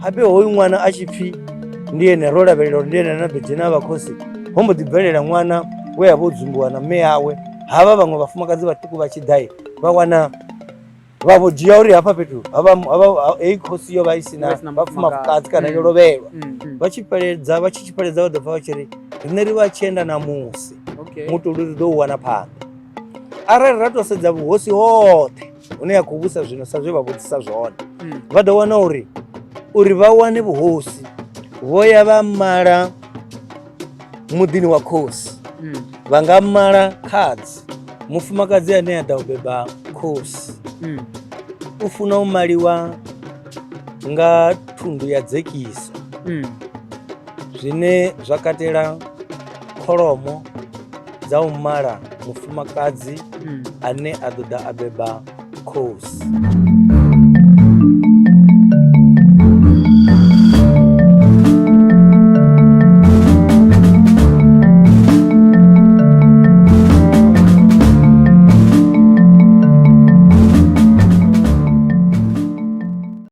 Habe hoyu ṅwana a tshi pfhi ndi ene ro lavhelela uri ndi ene ane a ḓo dzhena vha khosi, ho mbo ḓi bvelela ṅwana we a vha o dzumbiwa na mme awe. Havha vhaṅwe vhafumakadzi vhaṱuku vha tshi ḓa vha wana vha vho dzhia uri hafha fhethu heyi khosi yo vha i si na vhafumakadzi kana yo lovhelwa. Vha tshi fheledza vha tshi fheledza vha ḓo pfha vha tshi ri riṋe ri vha tshienda ṋamusi, mutuli ri ḓo u wana phanḓa. Arali ra tou sedza vhuhosi hoṱhe hune ya khou vhusa zwino sa zwe vha vhudzisa zwone, vha ḓo wana uri uri vha wane vhuhosi vho ya vha mala muḓini wa khosi, vha nga mala khadzi mufumakadzi ane a ḓa u beba khosi u funa u maliwa nga thundu ya dzekiso, zwine zwa katela kholomo dza u mala mufumakadzi ane a ḓo ḓa a beba khosi.